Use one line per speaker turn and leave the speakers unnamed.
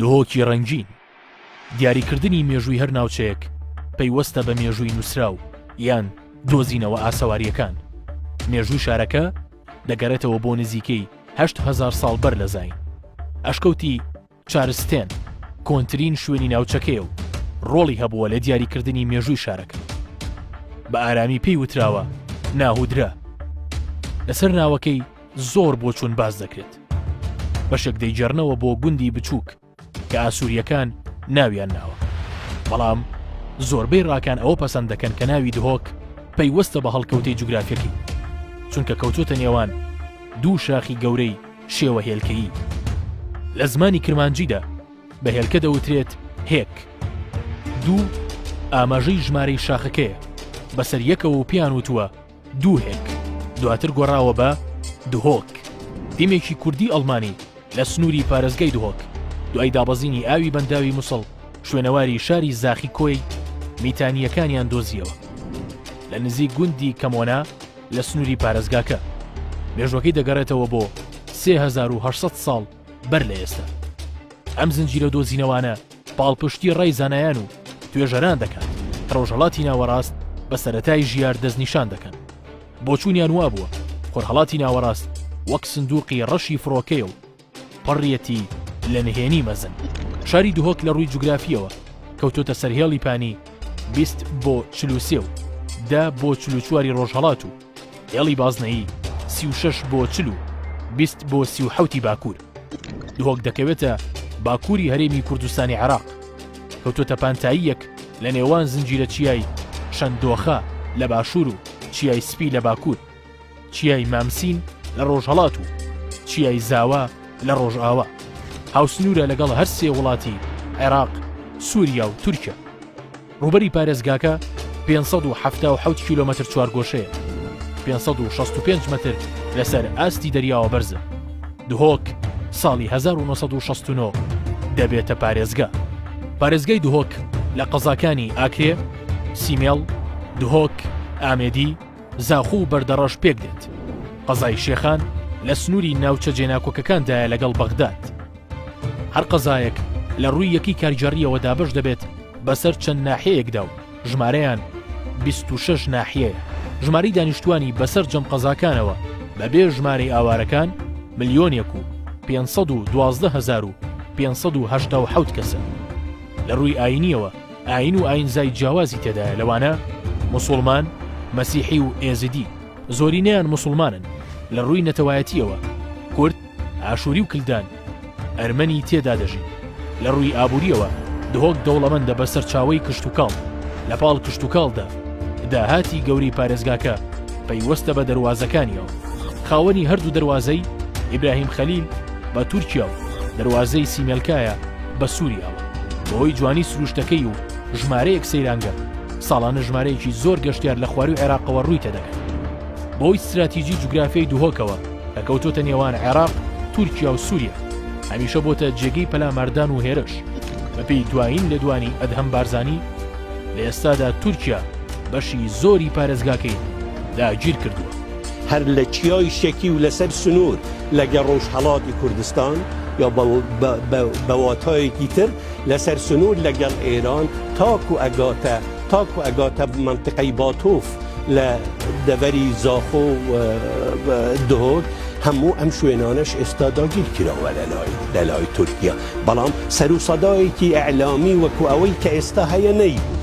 دهۆکی ڕەنگین. دیاریکردنی مێژووی هەر ناوچەیەک پەیوەستە بە مێژووی نووسراو یان دۆزینەوە ئاسەوارییەکان. مێژووی شارەکە دەگەڕێتەوە بۆ نزیکەی 8000 ساڵ بەر لە زایین. ئەشکەوتی چارستێن کۆنترین شوێنی ناوچەکەیە و ڕۆڵی هەبووە لە دیاریکردنی مێژووی شارەکە. بە ئارامی پێی وتراوە ناهودرا. لەسەر ناوەکەی زۆر بۆچوون باس دەکرێت. بەشێک دەیگێڕنەوە بۆ گوندی بچووک کە ئاسوورییەکان ناویان ناوە. بەڵام زۆربەی ڕاکان ئەوە پەسەند دەکەن کە ناوی دهۆک پەیوەستە بە هەڵکەوتەی جوگرافیەکەی، چونکە کەوتۆتە نێوان دوو شاخی گەورەی شێوە هێلکەیی. لە زمانی کرمانجیدا بە هێلکە دەوترێت هێک. دوو ئاماژەی ژمارەی شاخەکەیە بەسەر یەکەوە و پێیان وتووە دووهێک، دواتر گۆڕاوە بە دهۆک. تیمێکی کوردی ئەڵمانی لە سنووری پارێزگای دهۆک، دوای دابەزینی ئاوی بەنداوی موسڵ، شوێنەواری شاری زاخیکۆی میتانییەکانیان دۆزییەوە لە نزیک گوندی کەمۆنا لە سنووری پارێزگاکە. مێژووەکەی دەگەڕێتەوە بۆ 3800 ساڵ بەر لە ئێستا. ئەم زنجیرە دۆزینەوانە پاڵپشتی ڕای زانایان و توێژەران دەکات کە ڕۆژهەڵاتی ناوەڕاست بە سەرەتای ژیار دەستنیشان دەکەن. بۆچوونیان وابووە خۆرهەڵاتی ناوەڕاست وەک سندووقی ڕەشی فڕۆکەیە و پڕیەتی لە نهێنی مەزن. شاری دهۆک لە ڕووی جوگرافییەوە کەوتۆتە سەر هێڵی پانی 20 بۆ 43 و 10 بۆ 44 ی ڕۆژهەڵات و هێڵی بازنەیی 36 بۆ 40 و 20 بۆ 37 ی باکوور. دهۆک دەکەوێتە باکووری هەرێمی کوردستانی عێراق. کەوتۆتە پانتاییەک لە نێوان زنجیرە چیای شەندۆخە لە باشوور و چیای سپی لە باکوور، چیای مامسین لە ڕۆژهەڵات و چیای زاوا لە ڕۆژئاوا. هاوسنوورە لەگەڵ هەر سێ وڵاتی عێراق، سووریا و تورکیا. ڕووبەری پارێزگاکە 577 کیلۆمەتر چوارگۆشەیە، 565 مەتر لەسەر ئاستی دەریاوە بەرزە. دهۆک ساڵی 1969 دەبێتە پارێزگا. پارێزگای دهۆک لە قەزاکانی ئاکرێ، سیمێڵ، دهۆک، ئامێدی، زاخۆ و بەردەڕەش پێکدێت. قەزای شێخان لە سنووری ناوچە جێناکۆکەکاندایە لەگەڵ بەغداد. هەر قەزایەک لە ڕووی یەکەی کارگێڕییەوە دابەش دەبێت بەسەر چەند ناحیەیەکدا و ژمارەیان 26 ناحیەیە. ژمارەی دانیشتووانی بەسەر جەم قەزاکانەوە بەبێ ژمارەی ئاوارەکان ملیۆنێک و 512,587 کەسە. لە ڕووی ئایینییەوە ئایین و ئایینزای جیاوازی تێدایە لەوانە موسوڵمان، مەسیحی و ئێزیدی، زۆرینەیان موسوڵمانن، لە ڕووی نەتەوایەتییەوە کورد، ئاشووری و کلدان، ئەرمەنی تێدا دەژین. لە ڕووی ئابوورییەوە دهۆک دەوڵەمەندە بە سەرچاوەی کشتوکاڵ، لە پاڵ کشتوکاڵدا داهاتی گەورەی پارێزگاکە پەیوەستە بە دەروازەکانیەوە. خاوەنی هەردوو دەروازەی ئیبراهیم خەلیل بە تورکیا و دەروازەی سیمێلکایە بە سووریاوە. بەهۆی جوانی سروشتەکەی و ژمارەیەک سەیرانگە، ساڵانە ژمارەیەکی زۆر گەشتیار لە خوارووی عێراقەوە ڕووی تێدەکەن. بەهۆی ستراتیجی جوگرافیای دهۆکەوە کە کەوتۆتە نێوان عێراق، تورکیا و سووریا، هەمیشە بۆتە جێگەی پەلاماردان و هێرش. بەپێی دوایین لێدوانی ئەدهەم بارزانی، لە ئێستادا تورکیا بەشی زۆری پارێزگاکەی داگیر کردووە.
هەر لە چیای شەکی و لەسەر سنوور لەگەڵ ڕۆژهەڵاتی کوردستان یا بە واتایەکی تر لەسەر سنوور لەگەڵ ئێران تاکو ئەگاتە تاکو ئەگاتە مەنتیقەی باتۆف لە دەڤەری زاخۆ و دهۆک هەموو ئەم شوێنانەش ئێستا داگیر کراوە لەلای لەلای تورکیا بەڵام سەر و سەدایەکی ئیعلامی وەکو ئەوەی کە ئێستا هەیە نەیبوو.